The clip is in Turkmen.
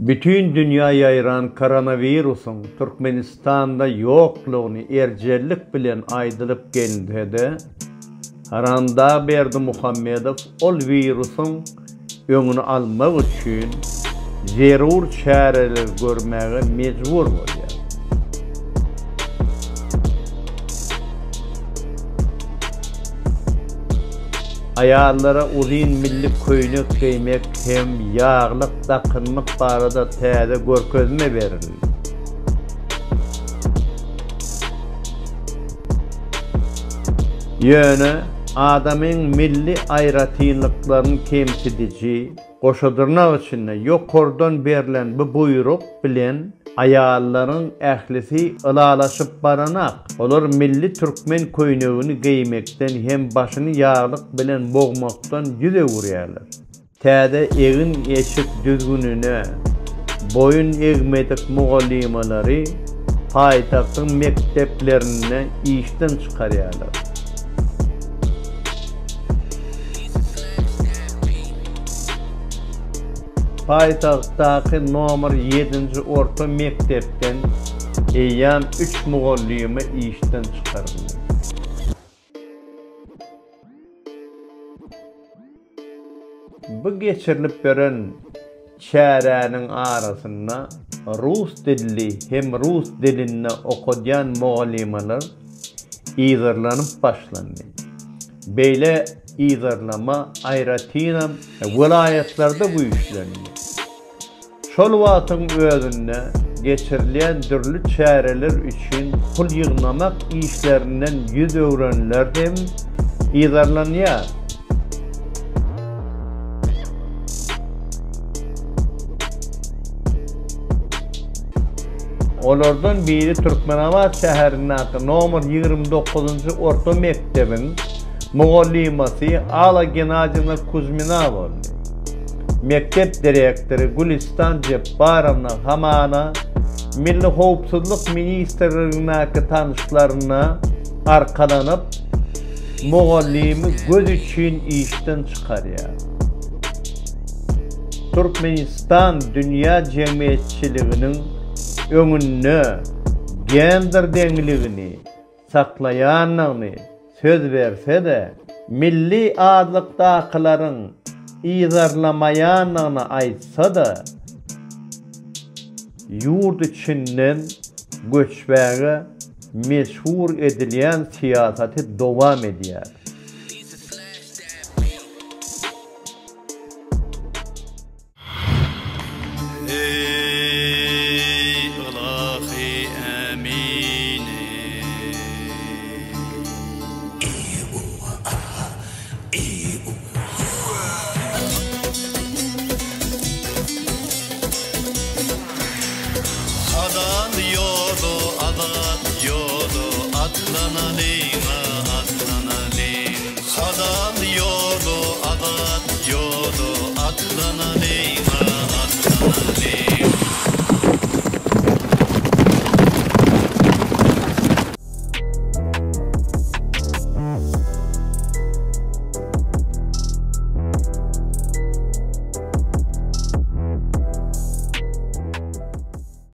Bütin dünýä ýaýran koronawirusyň Türkmenistanda ýoklugyny erjellik bilen aýdylyp gelinse-de, Haramdag Berdimuhamedow ol wirusyň öňüni almak üçin zerur çäreleri görmäge mejbur bolýar. Aýallara uzyn milli köýnek geýmek hem ýaglyk dakynmak barada täze görkezme berildi. Ýöne adamyň milli aýratynlyklaryny kemsidiji, goşa dyrnak içinde, ýokardan berlen bu buýruk bilen aýallaryň ählisi ylalaşyp baranak. Olar milli türkmen köýnegini geýmekden hem başyny ýaglyk bilen bogmakdan ýüz öwürýärler. Täze egin-eşik düzgünine boýun egmedik mugallymalary paýtagtyň mekdeplerinde işden çykarýarlar. Paýtagtdaky nomer ýedinji orta mekdepden eýýäm üç mugallyma işden çykaryldy. Bu geçirilip beren çäräniň arasynda rus dilli hem rus dilinde okadýan mugallymalar yzarlanyp başlandy. Beýle yzarlama aýratynam welaýatlarda güýçlendi. Şol wagtyň özünde geçirilýän dürli çäreler üçin pul ýygnamak işlerinden ýüz öwrenler hem yzarlanýar. Olardan biri Türkmenabat şäherindäki nomer 29-njy orta mekdebiň mugallymasy Alla Gennadýewna Kuzmina boldy. Mekdep direktory Gülistan Jepbarowna hamana Milli howpsuzlyk ministrligindäki tanyşlaryna arkalanyp, mugallymy göz üçin işden çykarýar. Türkmenistan dünýä jemgyýetçiliginiň öňünde gender deňligini saklaýandygyny söz berse-de, milli azlykdakylaryň yzarlamaýandygyny aýtsa-da, ýurt içinden göçmäge mejbur edilýän syýasaty dowam edýär.